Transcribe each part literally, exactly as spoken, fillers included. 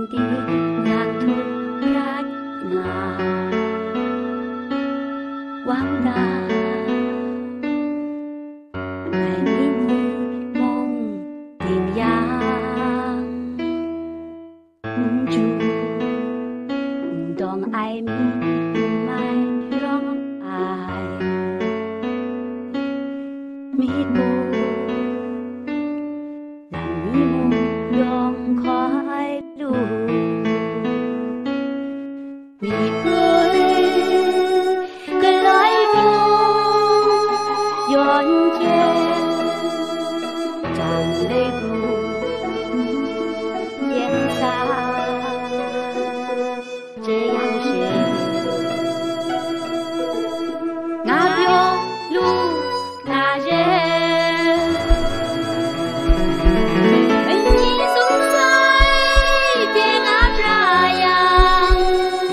Tingnyang htum prat nga, wang da, ngai mi ni mung tingnyang, n ju, n dawng ai mi, n mai rawng ai myit mung, lam mi mung yawng hkoi lu. Myit galoi mung yawn hkyen, jang lei bu yen sa, jeyang she nga pyaw lu na yen. N-i sum sai teng a pra yang,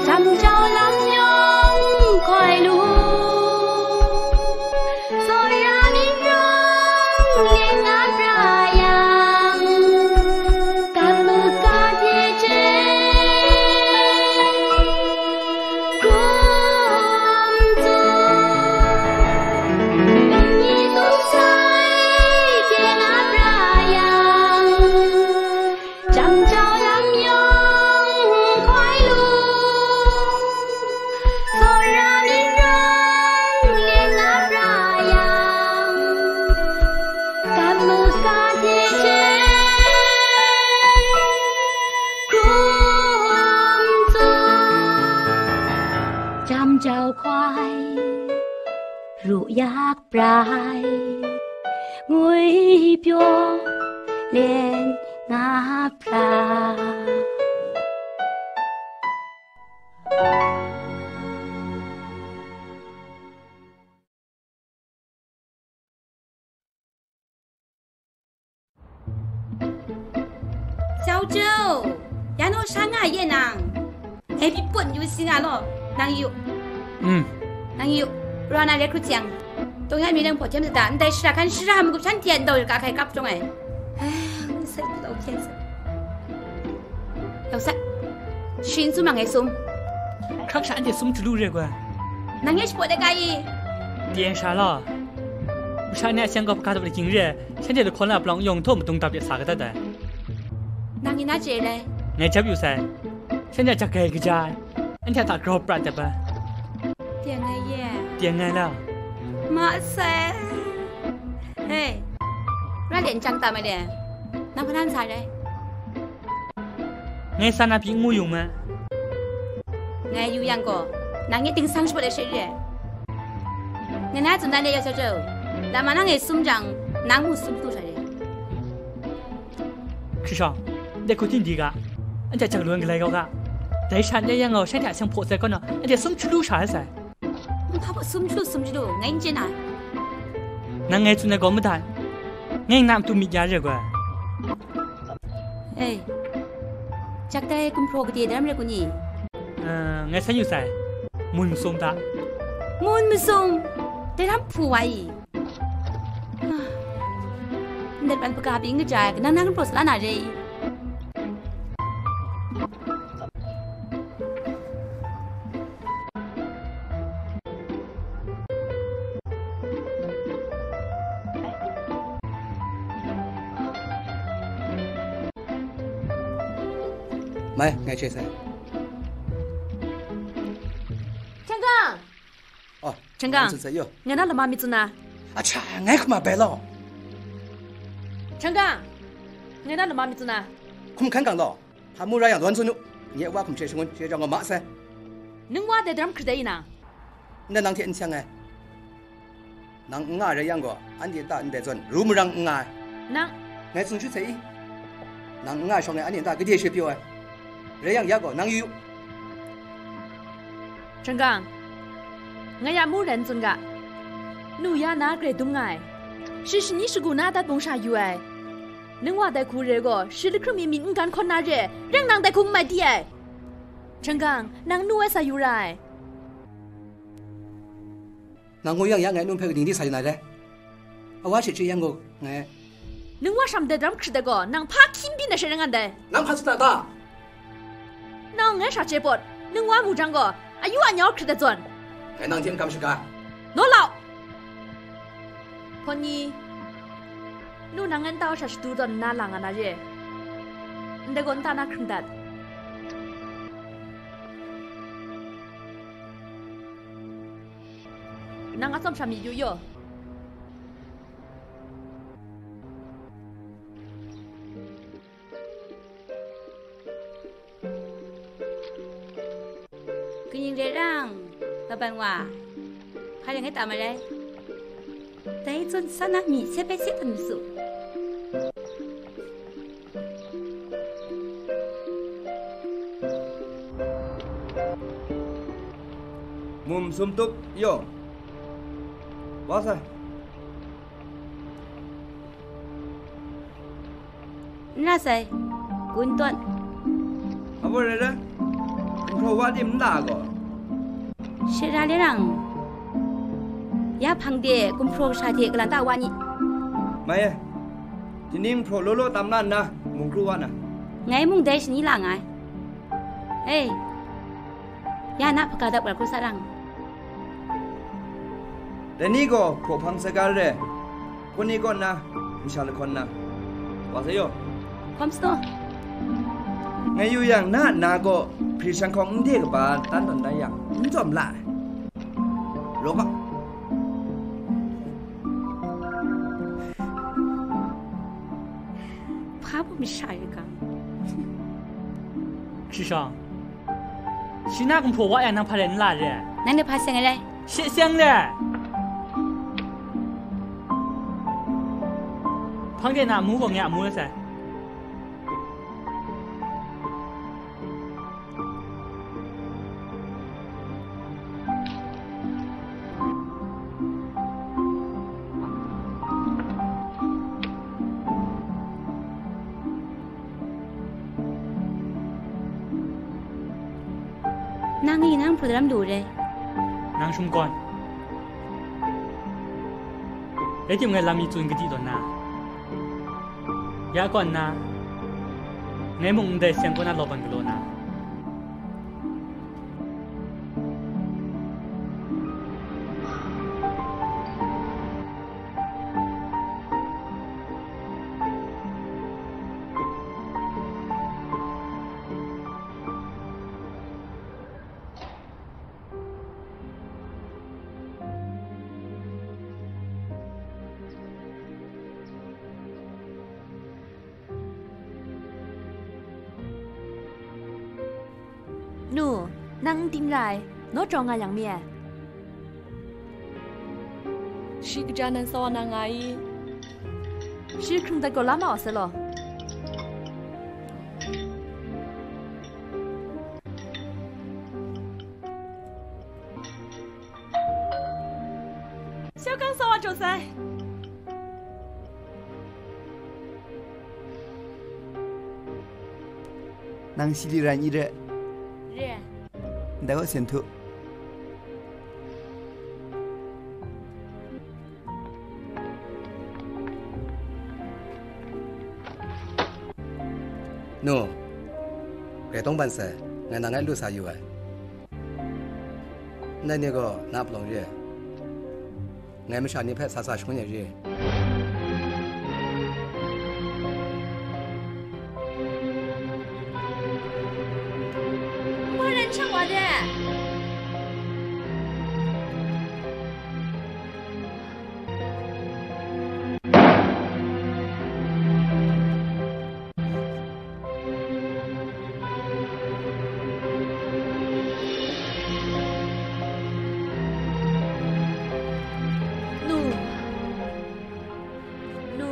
jam jau lam yawng hkoi lu. Tsawra myit rawng yen a pra yang, kam maga hte hte hkrum tsun, n-i sum sai teng a pra yang, jam jau lam yawng hkoi lu. Tsawra myit rawng yen a pra yang, kam maga hte hte hkrum tsun, jam jau hkoi ru yak prai, ngwi pyaw len nga pra. Xiao Zhou, ya naw sha nga ye nang? Ngai pyi put yu si nga law, nang yu. Mm. Nang yu, ra na re hkru jang, dong ya mi nang hpaw htem sa da, ndai shara hkan shara magup shan hte a ndaw rika hkai kap jawng ai. Ai, ngu sai pyi tau hkyen sa. Yau sa, shi n sum ma ngai sum. Hkrak sha anhte sum hkru lu re gwa. Nang e shapaw de ga i? Pyen sha law. Masha ni a seng gaw hpa ga dawp ai ging re ai, shanhte lahkawn la palawng yawng htaw madung dap de sa kadat ai. Nang i na chye lai? Ngai jap yu sai. Shanhte a jak gai kaja ai, anhte a hta grau prat dat ai. Pyen ngai ye. Pyen ngai la. Ma sai. Hei, ra le n chyang tam ai le, nang hpa na n sa ai? Ngai san na pyi n mu yu ma. Ngai yu yang gaw, nang e ting sang shapaw de she re. Ngai na tsun dan de ya Xiao Zhou, lama nang e sum jang, nang mu sum hkru sha re. Hkri shawng, ndai hku ting di ga, anhte a jak lun galai kau ga. Dai sha n rai yang gaw, shanhte a seng hpaw sai kaw na, anhte sum hkru lu sha ai sai. Nhpa hpaw sum chyu, sum chyu, ngai n chye na. Nang ngai tsun ai gaw madat. Ngai na matu myit ya re gwa. Ei, jak dai gumhpraw gade daram re ku ni? Eh, ngai san yu sai. Mun masum ta. Mun masum? Dai ram hpu wa i? Ndat ban hpaga byin kaja ai, kanang na gumhpraw sa la na re i? Mai, ngai chye sai. Hkyang gang! Oh, Hkyang gang, ngai tsun sai yo. Ngai na lama myit tsun na. Acha, ngai hkama bai law. Hkyang gang, ngai na lama myit tsun na. Hkum hkan gang law. Hpa mu ra yang, dawn tsun u. Nye wa hkum hte shangun, hte jang gaw ma sai. Nang wa dai daram hkrit dai i na? Ndai nang hte n seng ai. Nang n nga ai rai yang gaw, anhte nta ndai zawn ru marang n nga ai. Nang, ngai tsun shut sai i? Nang n nga ai shawng e anhte nta gade she pyaw ai. Rai yang ya gaw, nang yu yu. Hkyang gang, ngai ya mu rai n tsun ga. Nu ya na grai dum nga ai. Shi shani shagu na dat bung sha yu ai. Nang wa dai hku re gaw, shi lahkrum mi myit n gan hkawn na re, reng nang dai hku n mai di ai. Hkyang gang, nang nu ai sa yu ra ai. Nang ngu yang ya ngai nu hpe kaning di sa yu na re? Awa she chye yang gaw, ngai. Nang wa sham dai daram hkrit ai gaw, nang hpa hkyin byin ai she rai nga ndai. Nang hpa tsun na ta? Nang ngai hkra chye pawt, ningwa mu jang gaw, ayu anyau hkrit dat zawn. Ngai nang hte n kam shaga. Naw lau! Hpawt ni, nu nang ngai nta wa hkra shadu zawn nna la nga na re. Ndai gaw nta na hkring dat. Nang a tsawm hkra mi yu yaw. Kaning rai rang, laban wa, hpa rai ngai ta marai. Dai zawn sa na mi se bai se tawn masu. Mum sum tup yawng. Wa sai. N ra sai, gun tawn. Apo rai rai, gumhpraw wa tim n la gaw? Shara le rang, ya hpang de gumhpraw kasha hte kalan ta wa ni. Mai e, tining hpraw law law tam la nna, mung kru wa na. Ngai mung dai shani la nga ai. Hei, ya na hpaga dap rai kru sa rang. Dai ni gaw hpaw hpang saga re, hpawt ni kaw nna, masha lahkawn nna, wa sa yaw. Hkawm sa taw. Ngai yu yang, na nna gaw hpri shanhkawng n de kaba tan tawn dan yang, n tsawm la ai. Raw ga. Hpa baw masha e ga. Hkri shawng, shi na gumhpraw wa yang nang hpa rai n la re? Nang ni hpa seng ai rai? Shi seng le. Hpang de na amu gaw ngai a mu rai sai. Nang e nang hpaw daram lu re. Nang shum gawn. Rai timung ngai lam mi tsun kadi tawn na, ya kaw nna, ngai mung ndai seng kaw na law ban galaw na. Nu, nang n ting ra ai, naw jawng nga yang mi ai. Shi kaja nan tsaw na nga i? Shi hkrung dat gaw la ma wa sa law. Xiaokang sa wa jaw sai. Nang Sili rai n re? Re. Ndai gaw sen htu. Nu, grai tawng ban sai, ngai nang ngai lu sa yu ai. Ndai ni gaw na palawng re ai. Ngai masha ni hpe sa sa shangun ai re. Ngai rai n shang wa de. Nu. Nu.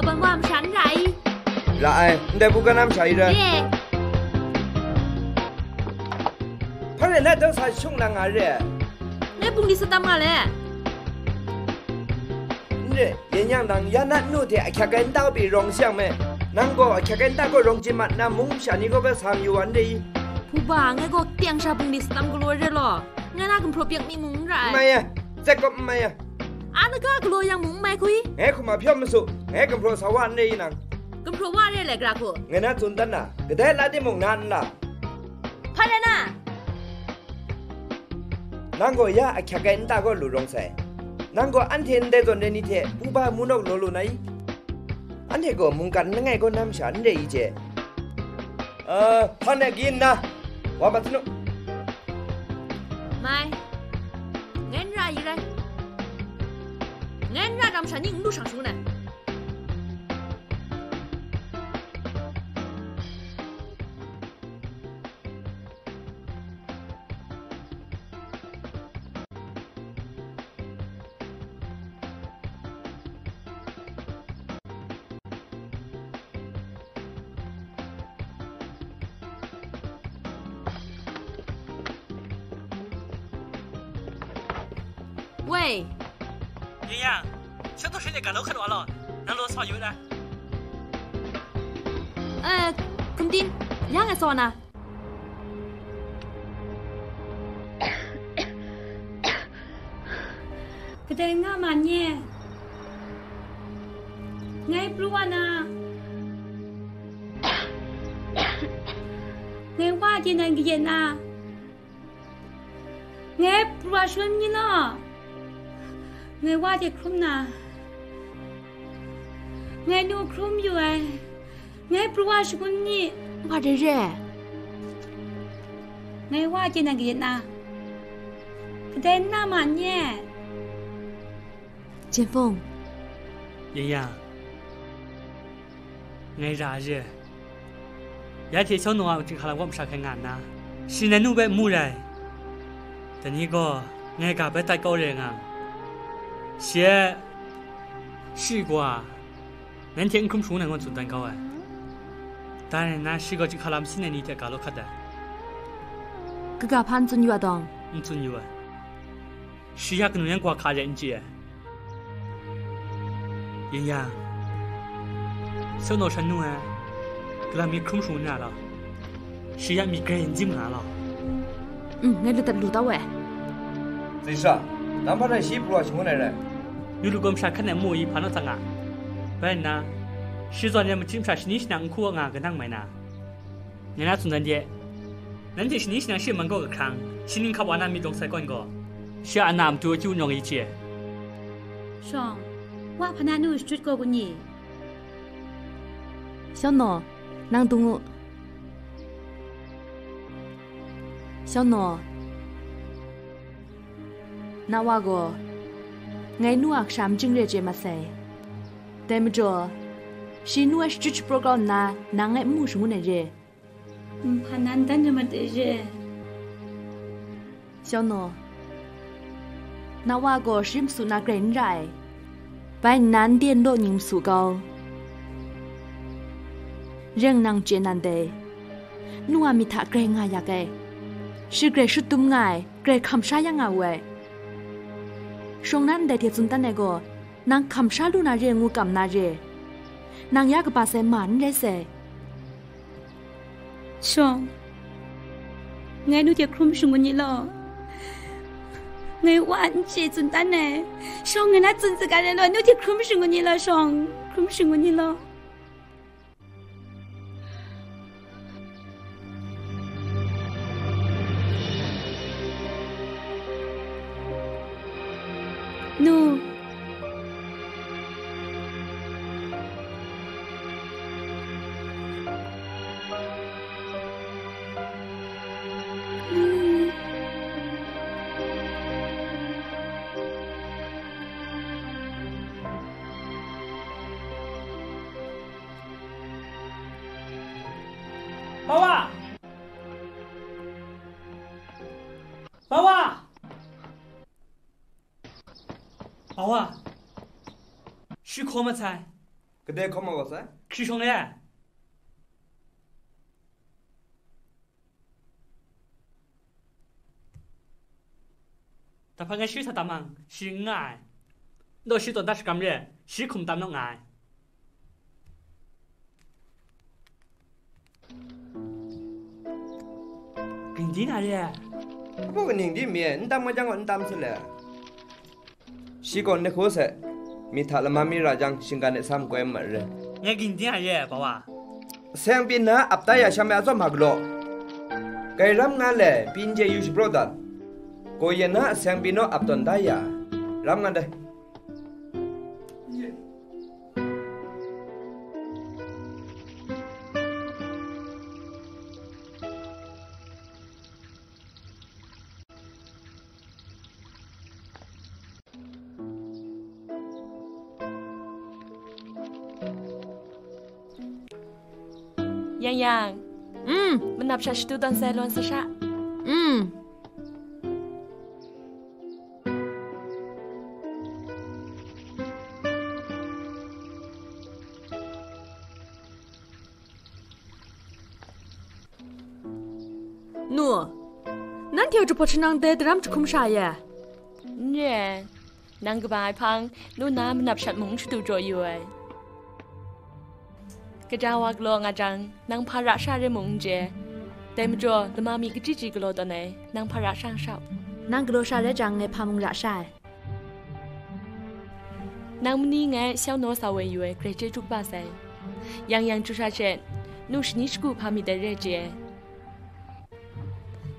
Ban wa masha n ra i? Ra ai, ndai buga na masha i rai. Re. Hpa rai na dau sa shung na nga re ai. Ngai bungli satam nga le. N re, yen yang nang ya na nnu hte ahkyak ai nta pyi rawng sayang me. Nang gaw ahkyak ai nta gaw rawng chye mat nna mung masha ni kaw hpe sa mayu wa n re i? Hpuba, ngai gaw teng sha bungli satam galaw re law, ngai na gumhpraw pyak mi mung n ra ai. N mai e, zet kawp n mai e. A na ga galaw yang mung n mai hku i? Ngai hkum a hpyaw masu, ngai gumhpraw sa wa n re i nang? Gumhpraw wa re ai gara hku? Ngai na tsun dan na, kadai la timung na n la. Hpa rai na? Nang gaw ya ahkyak ai nta gaw lu rawng sai. Nang gaw anhte ndai zawn re ni hte pu ba mu nawk law lu na i? Anhte gaw mungkan langai kaw na masha n re i hte. Ah, hpa na gin na, wa mat sanu. Mai, ngai n ra i rai. Ngai n ra na masha ning n lu shang shangun ai. Wei. Yin Yang, shanhtaw shanhte ga law hkat wa law, nang law sa yu ai. Eh, Hkum Tin, ya ngai sa na. Kadai nga ma nye? Ngai pru wa na. Ngai wa hte nan kayat na. Ngai pru wa shangun ni law? Ngai wa hte hkrum na. Ngai nu hkrum yu ai. Ngai pru wa shangun ni? Wa de re. Ngai wa hte nan kayat na. Kadai n na ma nye? Jen Fung. Yin Yang, ngai ra re. Ya hte Xiaono a chyinghka lam kaw masha hkrai nga nna, shi nan nu bai n mu rai. Dai ni gaw ngai ga bai tat kau re nga. Shi e, shi gaw, nanhte n hkrum shangun ai ngu tsun dan kau ai. Dai rai nna, shi gaw chyinghka lam sin ai ni hte ga law hkat ai. Kaga hpa n tsun yu a dawng? N tsun yu ai. Shi ya kanu yan gwa hka re n chye ai. Yin Yang, Xiaono shan nu ai, galam mi hkrum shangun na law, shi ya myit grai n dim nga law. Mm, ngai lu dat lu tau ai. Zisha, nang hpa rai shi pru wa shangun ai rai? Yu lu gaw masha hkan ai mu i hpa naw tsang a? Bai nna, shi zawn yan machyi masha shani shanang n hku nga kanang mai na, ngai na tsun dan de, nanhte shani shanang shi man gaw kahkrang, shi ning hkap wa na myit dawng sai kawn gaw, shi a na a matu akyu n rawng i hte. Shawng, wa hpa na nu shachyut gaw kun ni? Xiaono, nang dung u. Xiaono, na wa gaw ngai nu a kasha majing re chye mat sai. Dai majaw, shi nu a shachyut shapraw kau nna, nang ngai n mu shangun ai re. Nhpa nan dan yu mat e re. Xiaono, na wa gaw shi masu na grai n ra ai. Bai nna n de n law ning masu kau. Reng nang chye nan dai. Nu a myit hta grai nga yak ai. Shi grai shut dum nga ai, grai hkam sha ya nga wu ai. Shawng nan ndai hte tsun dan ai gaw, nang hkam sha lu na re ngu kam na re. Nang ya kaba sai ma n rai sai. Shawng, ngai nu hte hkrum shangun ni law? Ngai wa n chye tsun dan ai. Shawng, ngai na tsun saga ai law, nu hte hkrum shangun ni law, Shawng? Hkrum shangun ni law? Nu. Nu. Pawa! Pawa! Pawa! Shi hkaw mat sai. Kadai hkawm ma gaw sai? Hkri shawng le ai. Dahpa ngai shi sa tam mang, shi n nga ai. N taw shi tawn da shakram re, shi hkum tam naw nga ai. Ging di na re ai. Amu kaning di mi e, n tam nga jang gaw n tam se le. Shi gaw ni hku se, mi hta lama mi ra jang, shinggan e sa makoi mat re. Ngai ging di na re ai, bawa. Seng pyi nna ap tai ya sha me a tsawm hpa galaw. Kai ram nga le, pyi n chye yu shapraw dat. Gaw yen na seng pyi naw ap tawn da ya, ram nga dai. Yang Yang. Mm. Manap sha shatu tawn sai lawn sa sha. Mm. Nu, nanhte a jahpawt shanang dai daram jahkum sha ye? N re ai. Nang kaba ai hpang, nu na manap shat mung shadu jaw yu ai. Kaja wa galaw nga jang, nang hpa ra sha re mung n chye. Dai majaw, lama mi kachyi chyi galaw tawn ai, nang hpa ra sha n shau. Nang galaw sha rai jang, ngai hpa mung ra sha ai. Nang mani ngai shau naw sa woi yu ai, grai chyeju kaba sai. Yang Yang chyu sha she, nu shani shagu hpa myit dai re chye ai.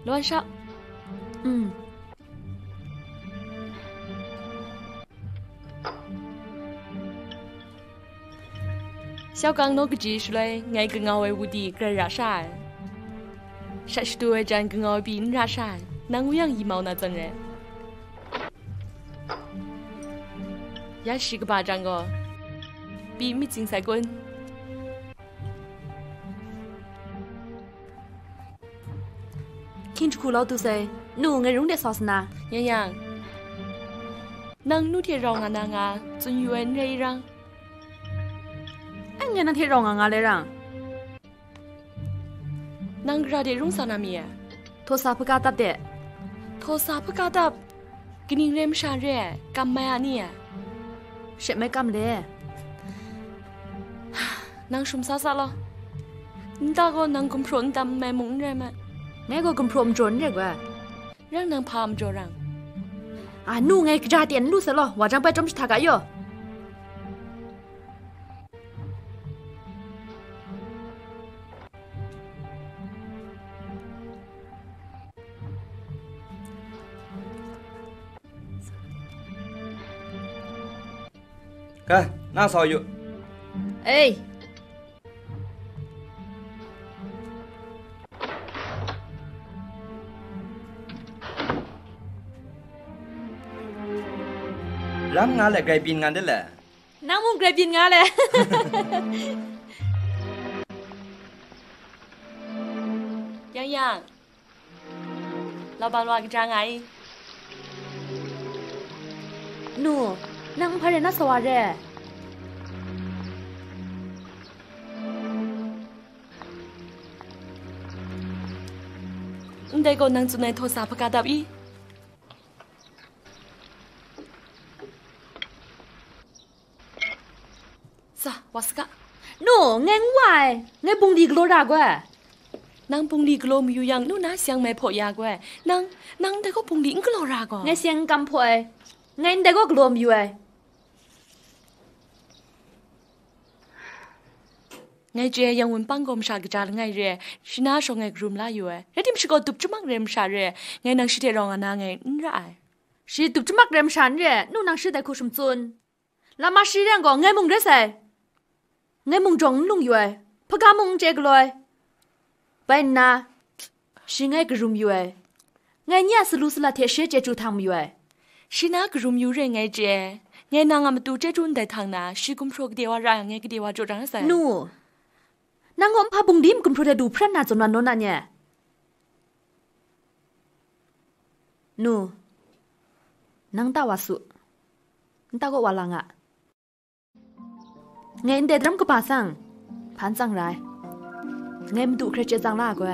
Lawan shau. Mm. Shau kang naw kaji shaloi ngai kangau ai wudi grai ra sha ai. Shat shadu ai jan kangau ai pyi n ra sha ai, nang wuyang yi mau na zawn rai. Ya shi kaba jang gaw, pyi myit tsing sai kun? Hkying jahku lau tu sai, nu ngai rung de sa sa na. Yang Yang, nang nu hte rau nga na nga, tsun yu ai n rai i rang? Ai, ngai nang hte rau nga nga le rang. Nang gara de rung sa na mi e? Htaw sa hpaka dap de. Htaw sa hpaka dap? Kaning rai masha re ai, kam mai a ni e? She mai kam le. Nang shum sa sa law. Nta gaw nang gumhpraw n tam mai mung n rai ma. Ngai gaw gumhpraw majaw n rai gwa. Rang nang hpa majaw rang? A nu, ngai kaja ten n lu sa law, wa jang bai chyawm jahta ga yaw. Ga, nga sa yu. Ei. Ram nga le, grai byin nga de le. Nang mung grai byin nga le. Yang Yang. Laban wa kaja nga i? Nu, nang n hpa rai na sa wa re. Ndai gaw nang tsun ai htaw sa hpaka dap i? Sa, wa saga. Nu, ngai n wa ai, ngai bungli galaw ra goi. Nang bungli galaw mayu yang, nu na seng mai hpaw ya goi. Nang, nang ndai gaw bungli n galaw ra gaw. Ngai seng n kam hpaw ai, ngai ndai gaw galaw mayu ai. Ngai chye ai yang wunpang gaw masha kaja langai re ai, shi na shawng ngai karum la yu ai. Rai tim shi gaw dup chyumak re ai masha re ai, ngai nang shi hte rau nga na ngai n ra ai. Shi dup chyumak re ai masha n re ai, nu nang shi dai hku shamtsun. Lama shi rai gaw, ngai mung rai sai. Ngai mung jawng n lung yu ai, hpaga mung n chye galaw ai. Bai nna, shi ngai karum yu ai. Ngai nye a salu salat hte shi chyeju htang mayu ai. Shi na karum yu re ngai chye. Ngai nang a matu chyeju ndai htang na, shi gumhpraw gade wa ra yang, ngai gade wa jaw jang sai. Nu, nang gaw nhpa bungli magumhpraw hte du hprat na zawn wa naw na nye? Nu, nang ta wa su. Nta gaw wa la nga. Ngai ndai daram kaba sang, hpan tsang rai. Ngai madu hkrai chye tsang la ai gaw.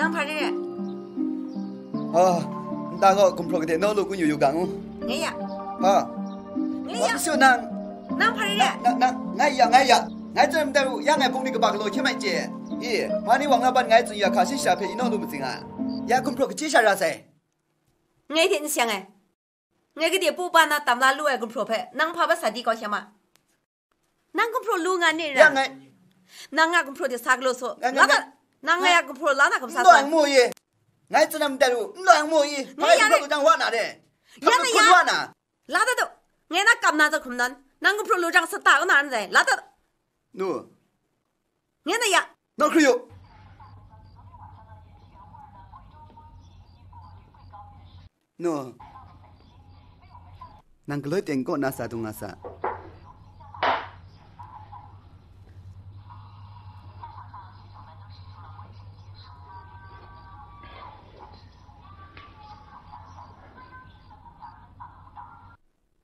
Nang hpa re? Ah, nta gaw gumhpraw gade naw lu kun yu yu ga ngu. Ngai ya. Ha. Ngai ya. Wa su nang. Nang hpa re? Nang, nang, nang, ngai ya, ngai ya. Ngai tsun ndai u, ya ngai bungli kaba galaw hkyem ai chye. I, mani wang laban ngai tsun ya hka shi sha hpe i naw lu matsing a. Ya gumhpraw kaji sha ra sai. Ngai hte n seng ai. Ngai gade pu pa na tam la lu ai gumhpraw hpe nang hpa bat sa di kau hkyem a? Nang gumhpraw lu nga ni ra? Ya ngai. Nang nga gumhpraw de sa galaw so. Ngai, ngai, la ta, ngai, nang ngai a gumhpraw la na kam sa n lawang kau. Mu ye. Ngai tsun na ndai u, n lawang mu ye. Ngai hpa ya gumhpraw ngai. Lu jang wa na de. Ya hpa na kun ya. Wa na. La ta do. Ngai na kam na za hkum nan. Nang gumhpraw lu jang sa ta kau na ndai. La ta. Nu. Ngai na ya. Naw hkri yu. Nu. Nang galoi teng kaw na sa dung nga sa.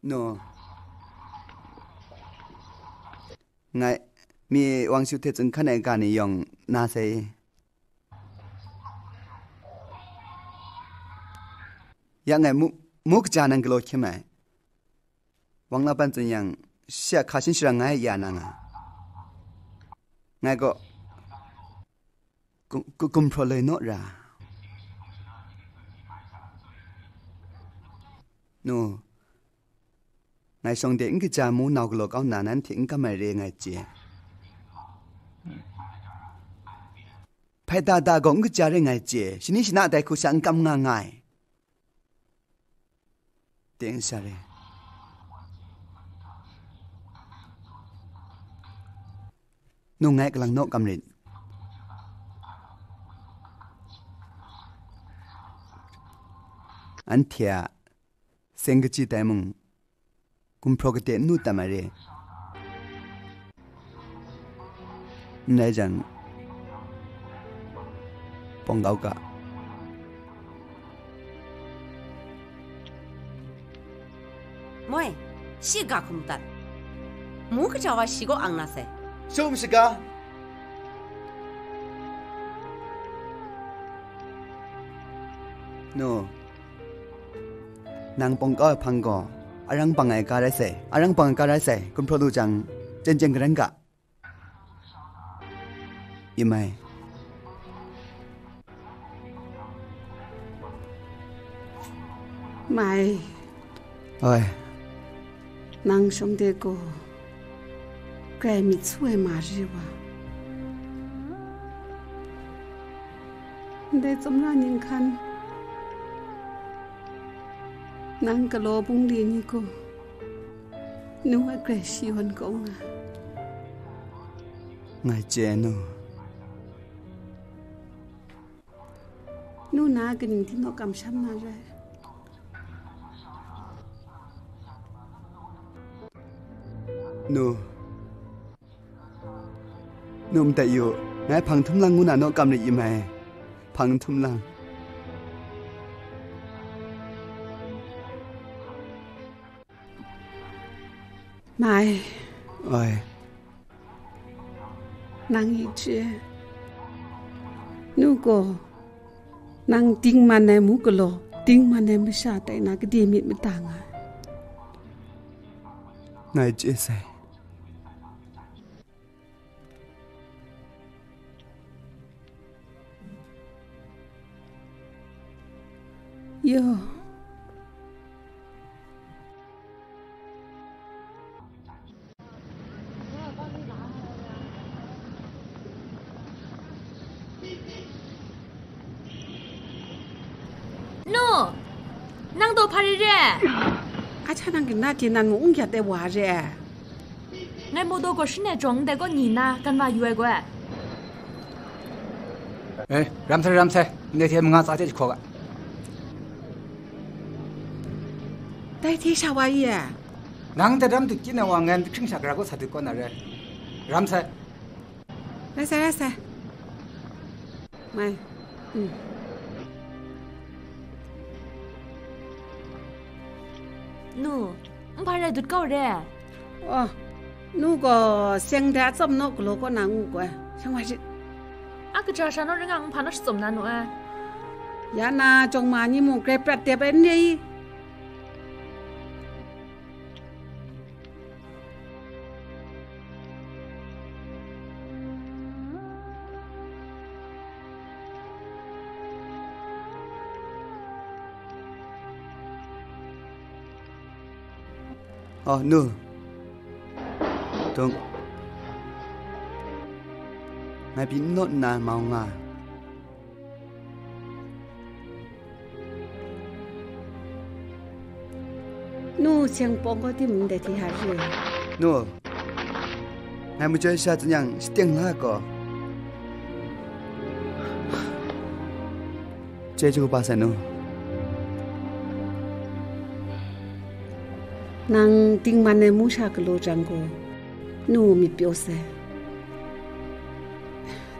Nu. Ngai, mi Wang Shu hte tsun hkan ai ga ni yawng na sai. Ya ngai mu, mu kaja nan galaw hkyem ai. Wang laban tsun yang, shi a hka shin shara ngai ya na nga. Ngai gaw, gu-, gu-, gumhpraw loi naw ra. Nu, ngai shawng de n kaja mu nau galaw kau nna nanhte n kam ai re ngai chye. Hpai da da gaw n kaja re ngai chye, shani shana dai hku sha n kam nga nga ai. Ting sha re. Nung ngai kalang naw kam rit. Anhte a seng kaji tai mung, gumhpraw kade n nu tam ai re. N rai jang, pawng kau ga. Moi, shi ga hkum dat. Mu kaja wa shi kaw ang na sai. Shum shiga. Nu, nang pawng kau ai hpang gaw, arang bang ai ga rai sai, arang bang ai ga rai sai, gumhpraw lu jang, jen jen garan ga. Imai. Mai. Oi. Nang shawng de gaw, grai myit su ai ma re wa. Ndai tsawmra ning hkan, nang galaw bungli ni gaw, nu a grai shi yawn kau nga. Ngai chye nu. Nu na kaning di naw kamsham na rai? Nu. Nu ndai yu, ngai hpang htum lang ngu na naw kam rit yu mai. Hpang htum lang. Mai. Oi. Nang i chye. Nu gaw, nang dingman ai mu galaw, dingman ai masha tai na gade myit mada nga ai. Ngai chye sai. Yo. Nu, nang daw hpa rai re? A hta nang gina hte nan mung n gyat ai wa re ai. Ngai mawdaw gaw shin e jawng ndai kaw ni nna, gan wa yu ai gaw ai. Eh, ram sai, ram sai. Ndai hte manga tsa hte jahkaw ga. Dai hte sha wa ye? Nang daram dut kyin ai wa ngan hkring sha gara kaw sa dut kaw na re. Ram sai. Rai sai, rai sai. Mai. Mm. Nu, nhpa rai dut kau re. Oh, nu gaw seng dai atsawm naw galaw kaw na ngu gaw, shang wa rit. A kaja sha naw ring a, nhpa naw shatsawm na nu ai. Ya na, jawng ma ni mung grai prat dep ai n re i? Oh, nu. Tung. Ngai pyi n naw nna mau nga. Nu seng pawng gaw tim ndai hte hta re. Nu, ngai majoi sha tsun yang, shiteng la gaw. Chyeju kaba sai nu. Nang dingman ai mu sha galaw jang gaw, nu myit pyaw sai.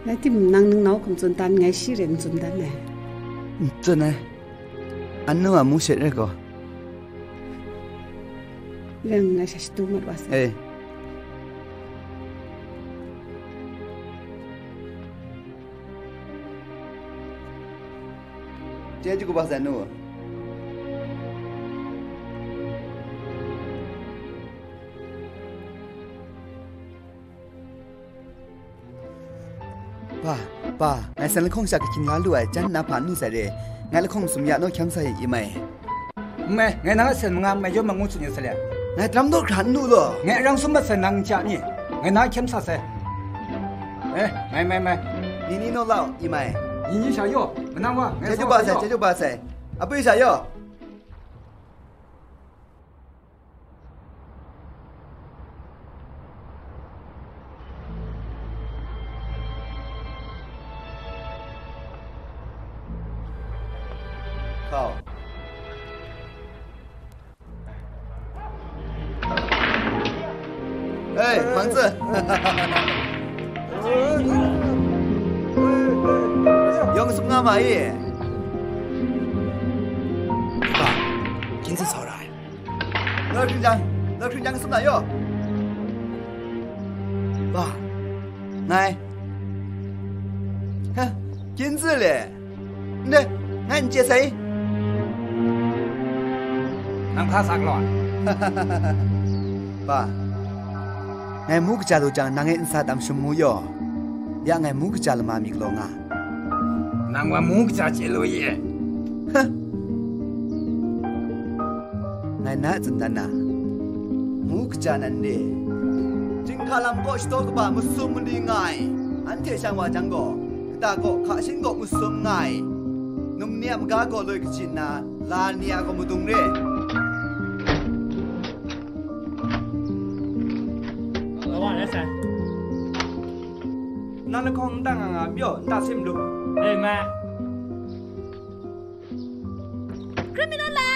Rai timung, nang ningnau hkum tsun dan, ngai shi rai n tsun dan ai. N tsun ai. Anu a mu shet rai gaw. Rai ngai sha shadu mat wa sai. Eh. Chyeju kaba sai nu. Pa, pa, ngai sen lahkawng sha kahkyin la lu ai, jan nna hpa n nu sai re. Ngai lahkawng masum ya naw hkyam sa ye, i mai. N mai, ngai nang a sen manga mai jaw mangu tsun ya sa le. Ngai daram naw hkra n nu law. Ngai arang sum mat sai nang n chya ni? Ngai na hkyam sa sai. Eh, mai, mai, mai. Ni ni naw lau, i mai. Ni ni sha yaw, manang wa, ngai chyeju ba sai, chyeju ba sai. Apwi sha yaw. Hkau. Ei, Mangzi. Yawng sum nga ma i? Ba, Kinzi sau ra ai. Ngai hkring jang, ngai hkring jang sum na yaw. Ba, ngai. Ha, Kinzi le. Ndai, ngai n chye sai. Nang hpa sa galaw ai. Ba, ngai mu kaja lu jang, nang e nsa tam shum mu yaw. Ya ngai mu kaja lama mi galaw nga. Nang wa mu kaja chye lu ye? Ha! Ngai na tsun dan na, mu kaja nan re. Jinghka lam kaw shadaw kaba masum mali nga ai, anhte shang wa jang gaw, kata kaw hka shin kaw masum nga ai, num ni a maga gaw loi kaji nna, la ni a gaw madung re. Nang lahkawng n ta nga nga, pyaw n ta sim lu. Ei, ma. Hkrum mi naw la!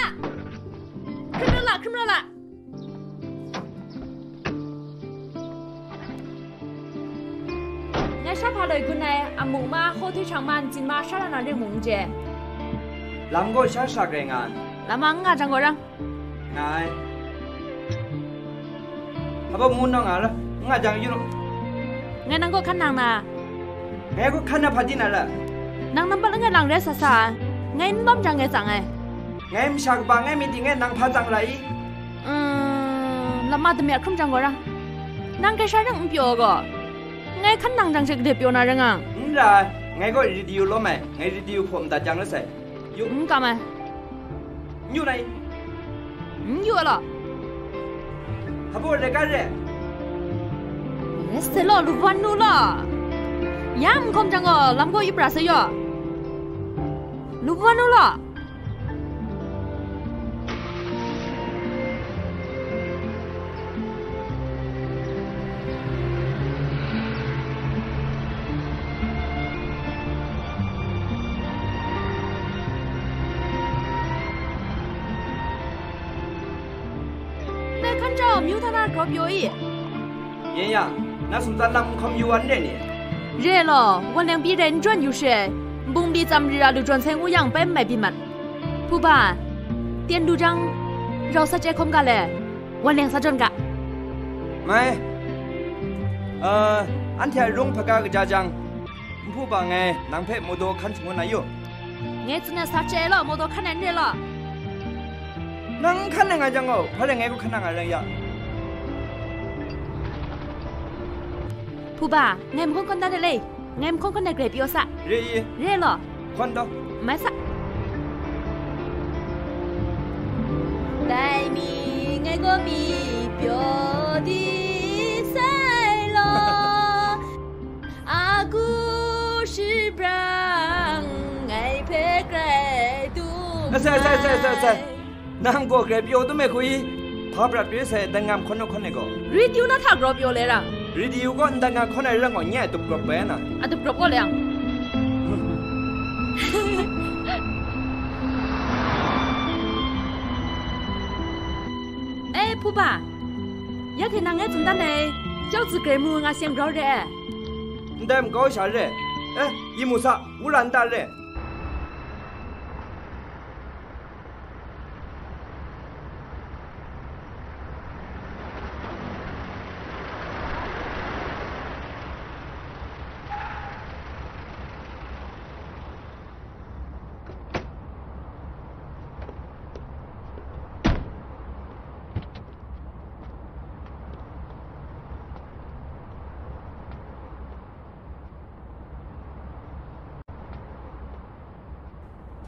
Hkrum naw la, hkrum naw la! Ngai sha hpa loi gun ai, amu ma, hkawhtoi hkyang ma, ntsin ma, sha la na ring mung n chye. Lam gaw sha sha grai nga ai. Lam a n nga jang gaw rang. Nga ai. Hpa baw mu naw nga la, n nga jang yu law. Ngai nang kaw hkan nang na. Ngai kaw hkan na hpa di na la? Nang nampat langai lang rai sa sa ai. Ngai n lawm jang ngai tsang ai. Ngai masha kaba ngai myit ding e nang hpa tsang ra i? Mm, lama damya hkrum jang gaw ra. Nang gaisha ring n pyaw gaw, ngai hkan nang jang she gade pyaw na rai nga. N ra ai, ngai gaw radio lawm ai, ngai radio hpaw madat jang rai sai. Yu. N kam ai. N yu na i? N yu ai law. Hpa baw rai ga re? Rai sai law, lu wan nu law. Ya n hkawm jang gaw, lam gaw yu pra sai yaw. Lu wan nu law. Myu hta na grawp yaw i? Yen yang, na sumtsan lam n hkawm yu wa n re ni? Re ai law, wan leng pyi dai n jawn yu she ai, nbung li tsam ri ra lu jawn sai ngu yang pai n mai byin mat. Hpu ba, tyen du jang, rau sa chye hkawm ga le, wan leng sa jawn ga. Mai, uh, anhte a rung hpaga kaja jang, Nhpu ba ngai nang hpe mawdaw hkan shangun na yu. Ngai tsun ai sa chye ai law, mawdaw hkan ai n re law. Nang n hkan ai nga jang gaw, hpa rai ngai gaw hkan na nga rai ya. Hpu ba, ngai mahkawn hkawn dat ai le, ngai mahkawn hkawn ai grai pyi wa sa. Re i? Re law. Hkawn taw. Mai sa. Dai mi ngai gaw mi pyaw di sai law. A ku shi brang ngai hpe grai dum. Asai, asai, asai, asai, asai. Nang gaw grai pyaw dum ai hku i? Hpa prat pyaw sai, dan ngam hkawn naw hkawn ai gaw. Ri diu na hta grawp pyaw le ra. Ri diu gaw ndan nga hkawn ai rai gaw, nye a tup grawp bai na. A tup grawp gaw le yang. E, Hpu ba, ya hte nang ngai tsun dan ai, chyau tsu grai mu nga seng grau re ai. Ndai makau sha re. Eh, yi mu sa, wura nta re.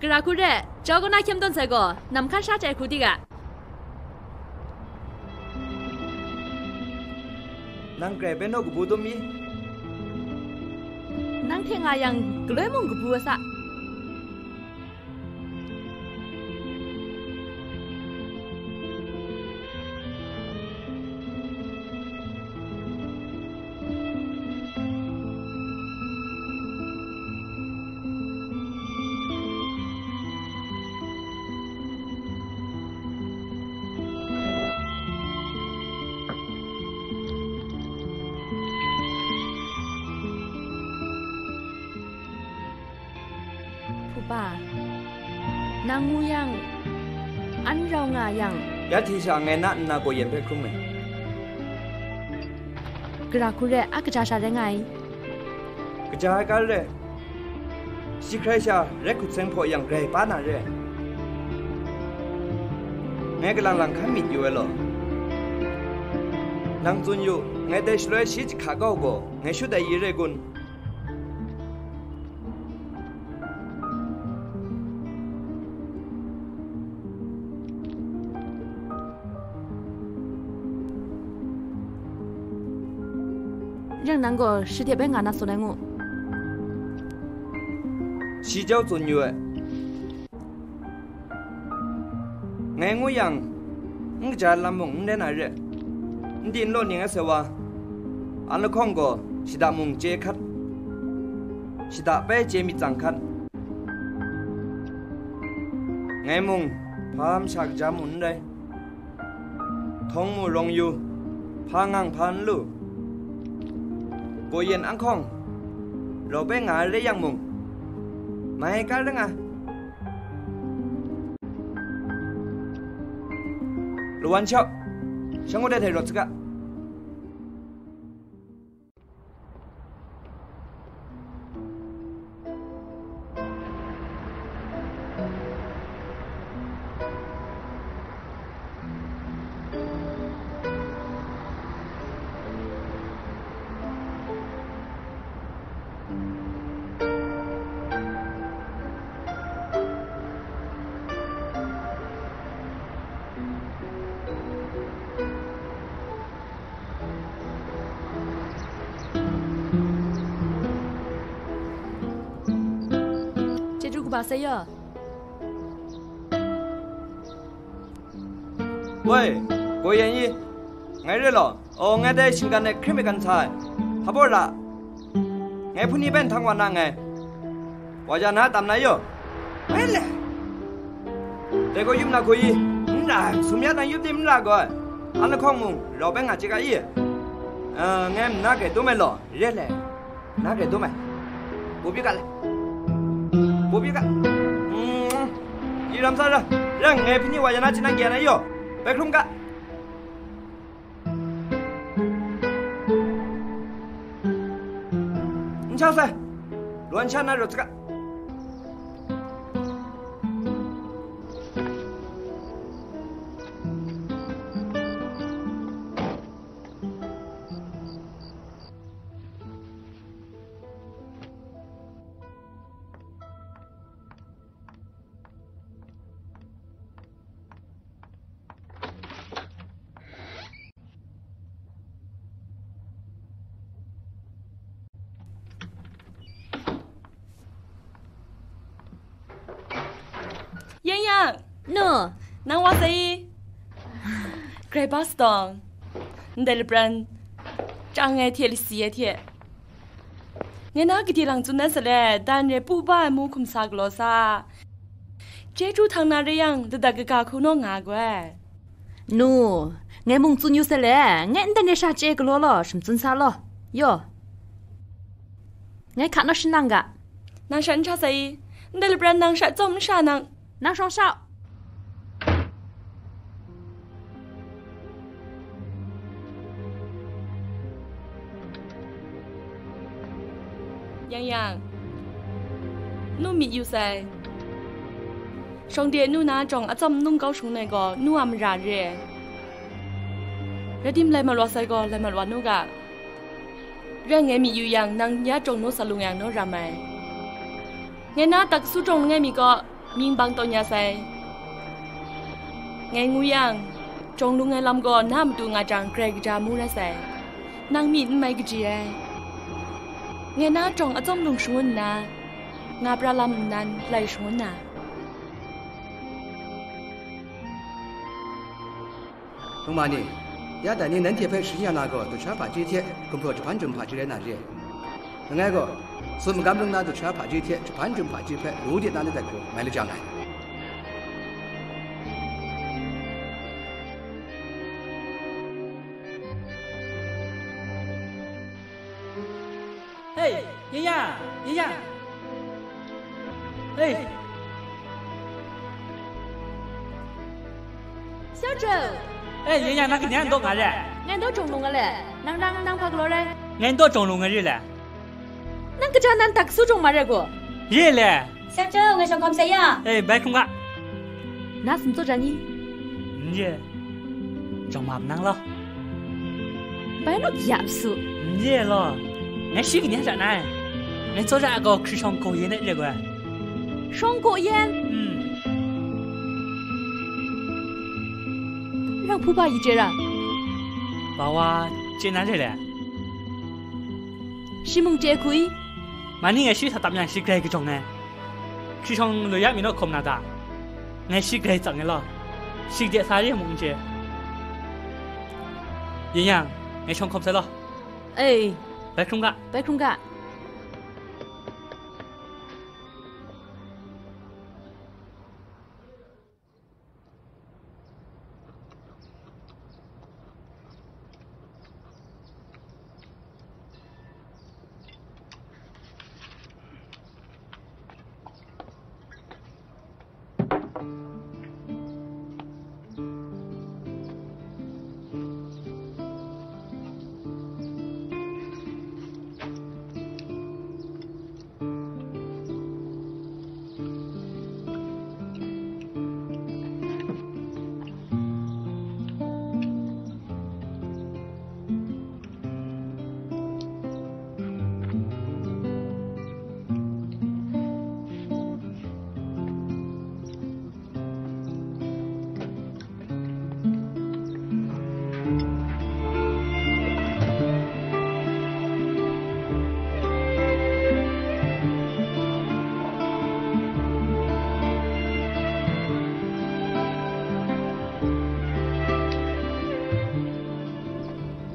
Gara hku re, jau kaw na hkyem tawn sai gaw, nam hkan sha chye hku di ga. Nang grai bai naw kabu dum i? Nang hte nga yang, galoi mung kabu a sa. Hpu ba, nang ngu yang, an rau nga yang. Ya hti sha ngai na nna gaw yen hpe hkrum ai. Gara hku re, a kaja sha rai nga ai. Kaja ai ga re, shi hkrai sha rai hkut seng hpaw yang grai pa na re. Ngai kalang lang hkan myit yu ai law. Nang tsun yu, ngai dai shaloi shi jahka kau gaw, ngai shut ai yi re kun? Yang nang gaw shi hte bai nga na tsun ai ngu. Shi jau tsun yu ai. Ngai ngu yang, n kaja ai lam mung n rai na re. N di n law ning ai sai wa, an lahkawng gaw shada mung chye hkat, shada bai chye myit tsang hkat. Ngai mung hpa masha kaja mu n rai, htawng mu rawng yu, hpa ngang hpa n lu, gaw yen ahkawng, rau bai nga ai rai yang mung, mai ka rai nga. Lawan shau, shangut ai hte rawt saga. Chyeju kaba sai ya. Woi, gaw yan i, ngai re law, o, ngai dai shinggan e hkrim e gan sa ai, hpa baw ra, ngai hpuni bai nhtang wa na nngai, wa ja na tam na yaw, ngai le, dai gaw yup na hku i, n ra ai, sum ya na yup tim n ra gaw ai, Nang lahkawng mung rau bai nga chye ga i? Ah, ngai nna grai dum ai law, re ai. Nna grai dum ai. Bawbyi ga le. Bawbyi ga. Mm. I ram sa ra. Rang ngai hpyi ni wa ya na hti nang gya na yaw. Bai hkrum ga. N sha sai. Luan sha na rawt saga. 洋洋， Nu, nang wa sai i? Grai ba sadawng, ndai lapran chyang ai hte lasi ai hte, ngai na gade lang tsun dan sa let, dan re pu ba ai mu hkum sa galaw sa. Chyeju htang na re yang, ladat kaga hku naw nga ai goi. Nu, ngai mung tsun yu sai le, ngai ndai re sha chye galaw law, shamtsun sa law. Yaw. Ngai hka naw shanang ga. Nang sha n sha sai i? Ndai lapran nang sha tsawm n sha nang. Nang shawng sha u. Yang yang, nu myit yu sai. Shawng de nu na jawng atsawm nung kau shangun ai gaw, nu a mara re ai. Rai tim, lai mat wa sai gaw, lai mat wa nu ga. Rai ngai myit yu yang, nang ya jawng naw sa lung yang naw ram ai. Ngai na tak su jawng langai mi kaw, mying bang tawn ya sai. Ngai ngu yang, jawng lung ai lam gaw na matu nga jang, Karai Kasang mu rai sai. Nang myit n mai kaji ai. Ngai na jawng atsawm lung shangun nna, nga pra lam nnan lai shangun na. Hpung ma ni, ya dai ni nanhte hpe sharin ya na gaw, dusha hpaji hte gumhpraw jahpan jum hpaji rai na re. Langai gaw, tsun magam lung na dusha hpaji hte jahpan jum hpaji hpe lu de na ladat hku mai lajang ai. Hei, Yin Yang, Yin Yang. Hei. Xiao Zhou. Hei, Yin Yang, nang kaja n daw nga re? Ngai n daw jawng lung nga le. Nang, nang, nang hpa galaw rai? Ngai n daw jawng lung nga re le. Nang kaja nan tak su jawng ma re gaw? Re le. Xiao Zhou, ngai shawng hkawm sai ya. Hei, bai hkrum ga. Na sum tsaw jan i? N re. Jawng ma nang law. Bai naw ya su. N re law. Ngai shi kaja ja na ai. Ngai tsaw ja ai gaw hkri shawng gaw yen ai re gaw. Shawng gaw yen? Hmm. Nang hpu ba yi chye ra? Ba wa chye na re le. Shi mung chye hku i? Ma ni ngai shi sa tam yang shi grai kajawng ai. Hkri shawng loi ya mi naw hkawm na ta? Ngai shi grai tsang ai law, shi de sa re mung n chye. Yin Yang, ngai shawng hkawm sai law. Ei. Bai hkrum ga. Bai hkrum ga.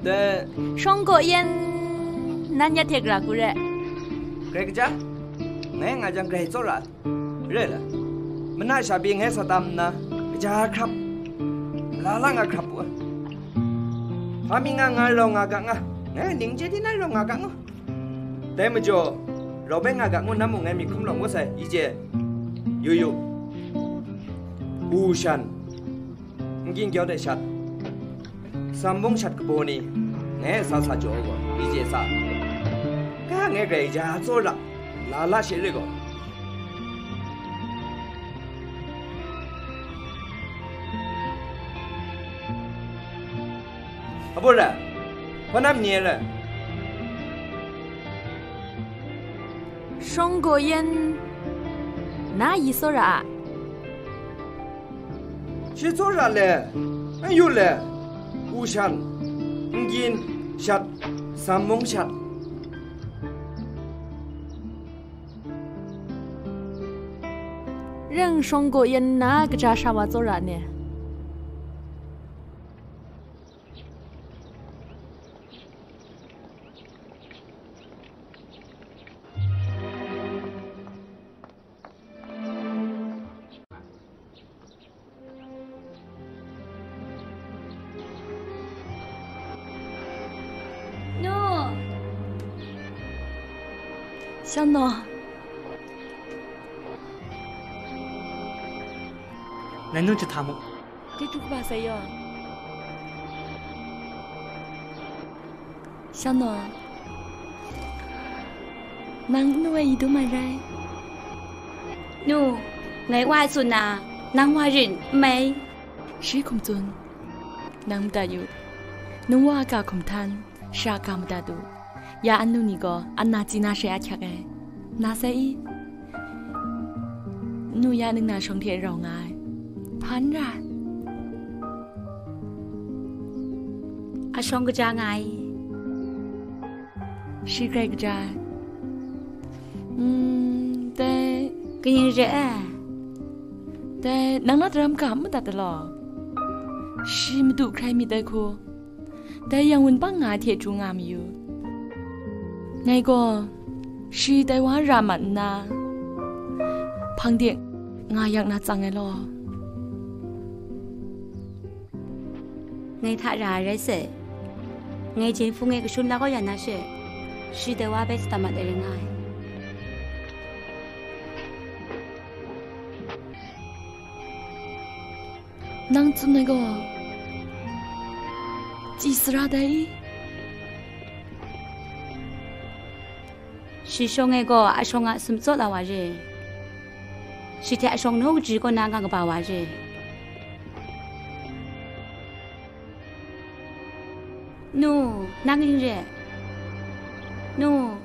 Dai shawng gaw yen nan ya hte gara hku re? Grai kaja? Ngai nga jang grai tsawra ai. Re ai la, mana sha pyi ngai sa tam nna, kaja hkrap, la la nga hkrap u ai. Hpa mi nga nga rau nga ga nga, ngai ning chye di na rau nga ga ngu. Dai majaw, rau bai nga ga ngu na mung ngai myit hkum lawm ngut sai, i chye. Yu yu. U shan, n gyin gyau de shat, sam bung shat kabaw ni, ngai sa sa jaw gaw, i chye sa. Ka ngai grai ja tsawra, la la she re gaw. Abu ra, hpa nam ni ra. Shawng gaw yan na yi tsawra a? Shi tsawra le, n yu le, u shan, n gyin, shat, sam mung shat. Reng shawng gaw yan na kaja sha wa tsawra ne? Nu! Shan naw. Nai nu jahta mu. Dai du kaba sai yaw. Shan naw. Nang nu ai i dum ai rai. Nu, ngai wa ai tsun na, nang wa rin, n mai. Shi hkum tsun. Nang madat yu. Nung wa a ga hkum htan, sha ga madat u. Ya anu ni gaw, ana chyi na she a hkyak ai. Na sai i? Nu ya ningna shawng hte rau nga ai. Hpan ra. A shawng kaja nga ai. Shi grai kaja ai. Mm, dai. Kaning re ai? Dai, nang na daram ga n madat da law? Shi madu hkrai myit dai hku. Dai yang wunpang nga ai hte htu nga mayu. Ngai gaw, shi dai wa ra mat nna, hpang de nga yak na tsang ai law. Ngai hta ra ai rai sai. Ngai jeng hpung e kashun la kau ya na she, shi dai wa bai shata mat ai rai nga ai. Nang tsun ai gaw, chyi sara dai i? Shi shawng e gaw a shawng a sum tsaw la wa re. Shi hte a shawng naw kaji kaw na nga kaba wa re. Nu, nang ning re? Nu.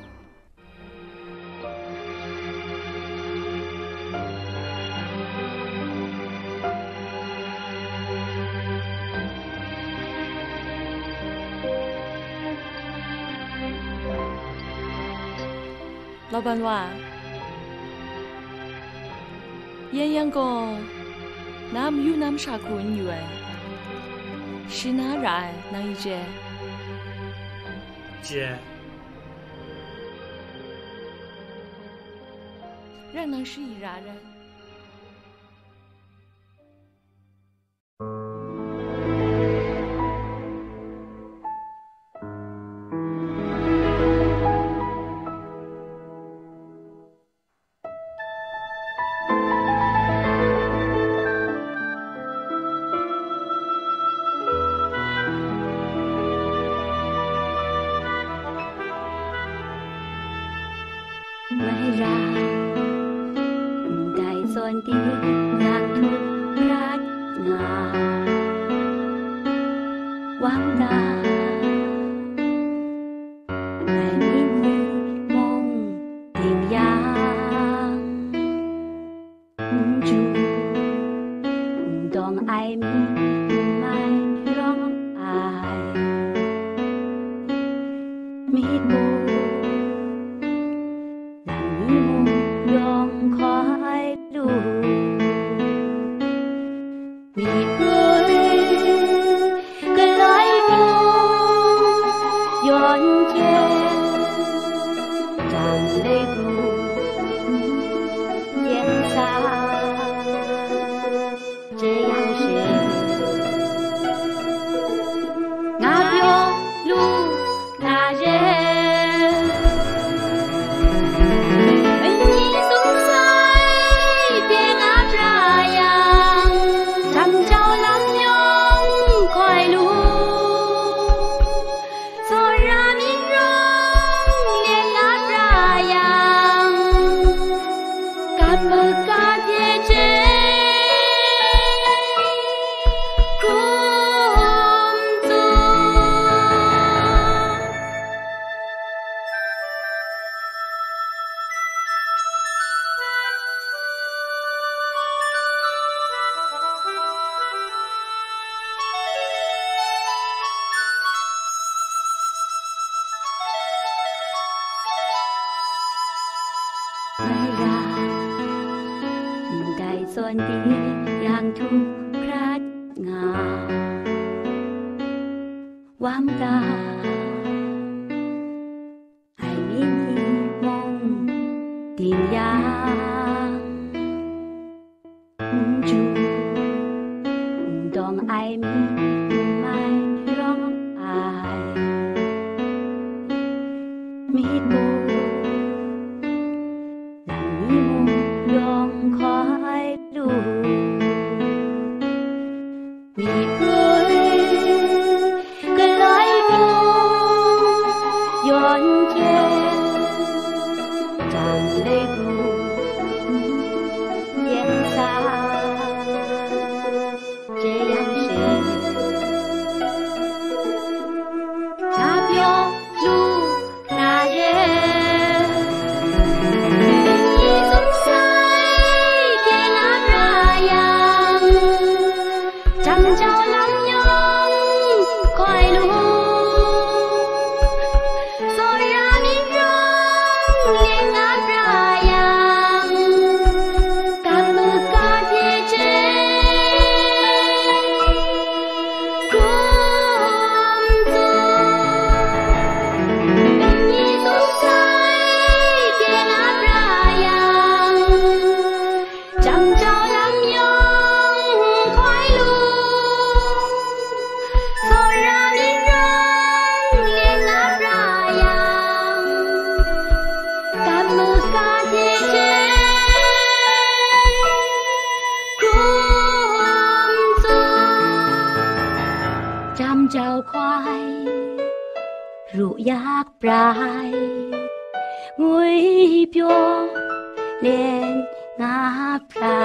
Laban wa, yan yang gaw, na mayu na masha hku n yu ai, shi na ra ai, nang i chye? Chye. Reng nang shi i ra ai rai. Mai ra, ndai zawn ting nang hkrat nga, wang na, ngai myit ni mung ding yang. N ju, n dawng ai mi, n mai rawng ai myit mung, nang ni mung yawng hkawai lu. Myit mung, galoi mung, yawn hte, jang lei du, yen sa, je yang she, nga pyaw Di yang htum hkrat nga, wam ga ai mi ni mung ding yang, n ju n dawng ai mi n mai rawng ai. Myit mung, nang ni mung yawng hkoi lu. Myit mung, galoi mung, yawn hte jang lei du, yen sa, je yang she, na pyaw lu na ye. Ni zung sai de nga pra yang, jam jau lam yawng hkoi lu, tsawra myit rawng de nga pra yang, kam maga hte je hkrum tsun. Ni zung sai de nga pra yang, jam jau lam yawng hkoi lu, tsawra myit rawng de nga pra yang, kam maga hte je hkrum tsun. Jam jau hkoi, ru yak pra ai, ngwi pyaw len nga pra.